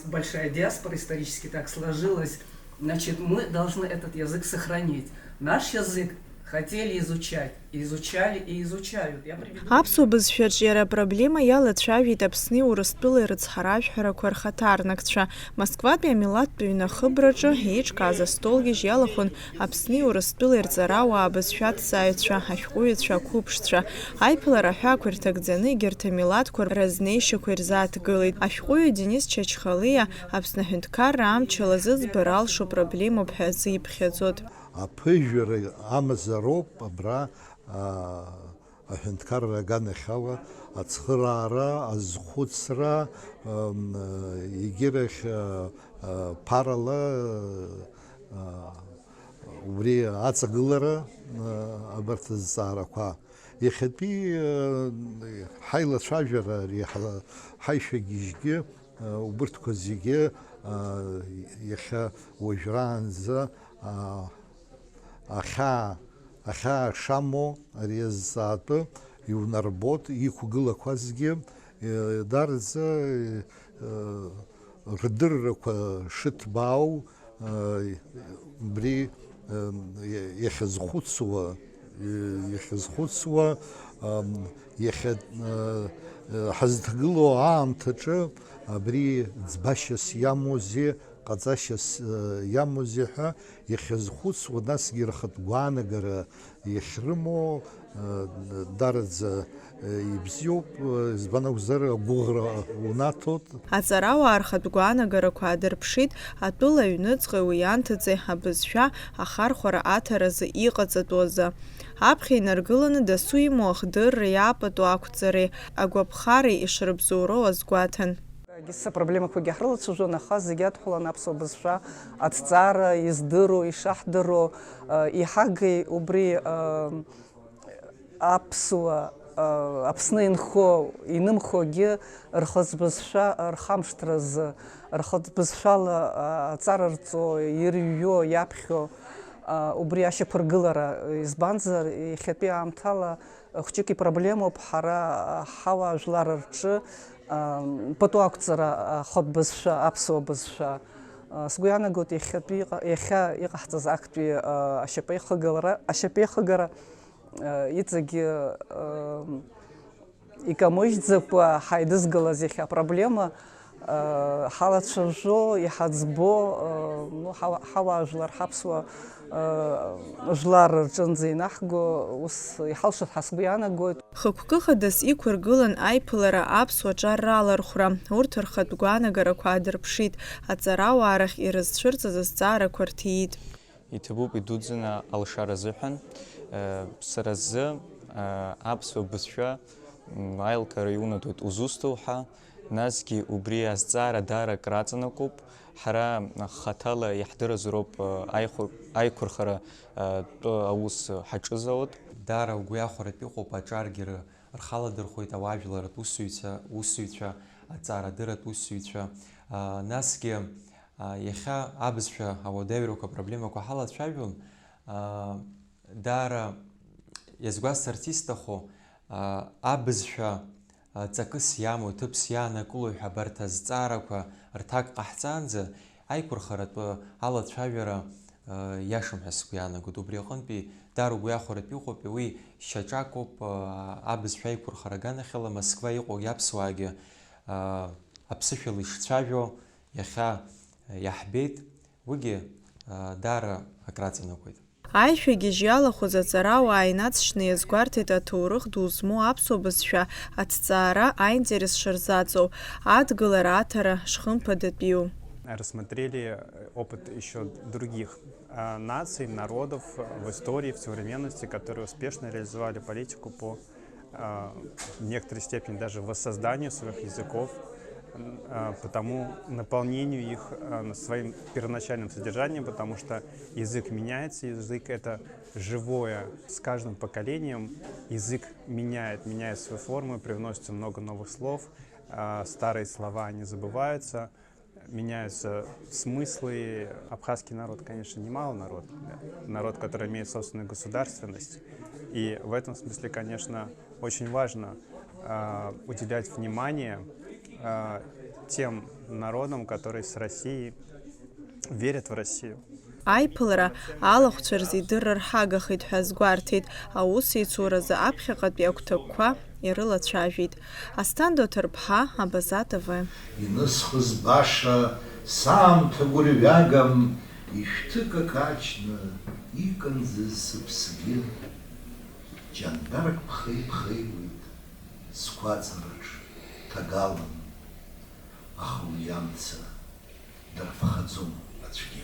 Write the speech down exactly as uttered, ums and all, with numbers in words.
Большая диаспора исторически так сложилась. Значит, мы должны этот язык сохранить. Наш язык хотели изучать, изучали и изучают. Я приведу Аԥсуа бызшәаҿ иара апроблема иалацәажәеит Аԥсни Урыстәылеи рыцҳаражәҳәарақәа рхаҭарнакцәа. Москватәи амилаҭтә ҩны ахыбраҿы еиҿкааз астолгьежь иалахәын Аԥсни Урыстәылеи рҵарауаа абызшәаҭҵааҩцәа, ашәҟәыҩҩцәа, ақәыԥшцәа. Аиԥылара аҳәаақәа ирҭагӡаны егьырҭ амилаҭқәа разнеишьақәа ирзааҭгылеит. Ашәҟәыҩҩы Денис Чачхалиа Аԥсны аҳәынҭқарра амчала зыӡбара алшо проблемоуп ҳәа азы иԥхьаӡоит. Аԥыжәара амазароуп абра, аа, аҳәынҭқарра аганахьала ацхыраара, азхәыцра, ам, егьирахь, а, а, ԥарала, а, убри аҵагылара, а, абарҭ азҵаарақәа. Иахьатәи, а, ҳаилацәажәара ари ҳа-, ҳаишәагьежьгьы, а, убырҭқәа зегьы, а, иахьа уажәраанӡа, а, ахьаа, ахьаа шамоу ари азҵаатәы иунарбоит, иқәгылақәазгьы, э, дарӡа, э, рдыррақәа шыҭбаау, э, убри, э, иахьазхәыцуа, э, иахьазхәыцуа, ам, иахьа, э, э, ҳазҭгылоу аамҭаҿы абри ӡбашьас иамоузеи, ҟаҵашьас, э, иамоузеи ҳәа иахьазхәыцуа, насгьы рхатә гәаанагара иахьрымоу, э, дараӡа, э, ибзиоуп, э, избан акәзар, агәыӷра унаҭоит. Аҵарауаа рхатә гәаанагарақәа аадырԥшит, атәыла аҩныҵҟеи уи анҭыҵи абызшәа ахархәара аҭаразы иҟаҵатәу азы. Аԥхьа инаргыланы дасу имоу ахдырреи аапату ақәҵареи агәаԥхареи ишрыбзоуроу азгәаҭан. Егьыс апроблемақәагьы ҳрылацәажәон, аха зегь адҳәалан аԥсуа бызшәа аҭҵаара издыруа, ишаҳдыруа, э, иҳагеи убри, э, аԥсуа, э, Аԥсны инхо, инымхогьы рхатә бызшәа рхамышҭразы, рхатә бызшәала, э, аҵара рҵо, ирҩо, иаԥхьо, э, убри ашьақәыргылара, избанзар, иахьатәи аамҭала Хәҷык ипроблемоуп ҳара, ҳауаажәлар рҿы, а, пату ақәҵара, а, ахатә бызшәа, аԥсуа бызшәа. А, сгәы иаанагоит, иахьатәи иҟа-, иахьа иҟаҳҵаз актәи, а, ашьапеихагылара, ашьапеихагара, а, иҵегьы, а, икамыжьӡакәа ҳаидызгалаз иахьа апроблема, Ҳалацәажәо, иҳаӡбо, ну, ҳауа-, ҳауаажәлар, ҳаԥсуа, жәлар рҿынӡа инаҳго, ус иҳалшоит ҳәа сгәы иаанагоит. Хықәкы хадас иқәыргылан аиԥылара аԥсуа ҿар ралархәра, урҭ рхатә гәаанагарақәа аадырԥшит, аҵарауаа рахь ирызцәырҵыз азҵаарақәа рҭиит. Иҭабуп идуӡӡаны алшара азыҳәан. Сара сзы аԥсуа бызшәа аилкаара иунаҭоит узусҭоу ҳәа, насгьы убри азҵаара даара акраҵанакуп. Ҳара хаҭала иаҳдыруазароуп аихәа-, аиқәырхара тәы аус ҳаҿызалоит. Даара угәы иахәаратә иҟоуп аҿаргьы ры-, рхаладырхәоит ауаажәларратә усзуҩцәа, усзуҩцәа, аҵаарадырратә усзуҩцәа, насгьы А, иахьа абызшәа ауадаҩрақәа апроблемақәа ҳалацәажәон. А, даара иазгәасҭарц исҭаху, а, абызшәа, а, ҵакыс иамоу, ҭыԥс иаанакылои ҳәа абарҭ азҵаарақәа рҭак ҟаҳҵаанӡа аиқәырхаратәы алацәажәара, а, иашам ҳәа сгәы иаанагоит. Убри аҟынтәи даара угәы иахәаратәы иҟоуп, уи шьаҿакоуп, а, абызшәа аиқәырхара аганахьала Москва иҟоу иаԥсуаагьы, а, аԥсышәала ишцәажәо, Иахьа иаҳбеит, уигьы, а, даара акраҵанакуеит. Аишәагьежь иалахәыз аҵарауаа инаҵшьны иазгәарҭеит аҭоурых ду змоу аԥсуа бызшәа аҭҵаара аинтерес шырзаҵоу, адгылара аҭара шхымԥадатәиу. Рассмотрели опыт ещё других, а, наций, народов в истории, в современности, которые успешно реализовали политику по а, в некоторой степени даже воссозданию своих языков, м, а, по тому наполнению их, а, своим первоначальным содержанием, потому что язык меняется, язык — это живое. С каждым поколением язык меняет, меняет свою форму, привносится много новых слов, а, старые слова, они забываются. Меняются смыслы. Абхазский народ, конечно, немалый народ. Народ, который имеет собственную государственность. И в этом смысле, конечно, очень важно, а, уделять внимание, а, Тем народам, которые с Россией верят в Россию. Аиԥылара алахәцәа рзы идырра рҳагахеит ҳәа азгәарҭеит аусеицуразы аԥхьаҟатәи агәҭакқәа ирылацәажәеит. Асҭанда Оҭырԥҳа, Абаза Т В. Инысхыз баша саамҭа гәырҩагам, ишәҭы какаҷны иканӡаз сыԥсгьы. Џьандарк ԥхеиԥхеиуеит сқәаҵараҿ ҭагалан, аха уи амца дарԥхаӡом аӡәгьы.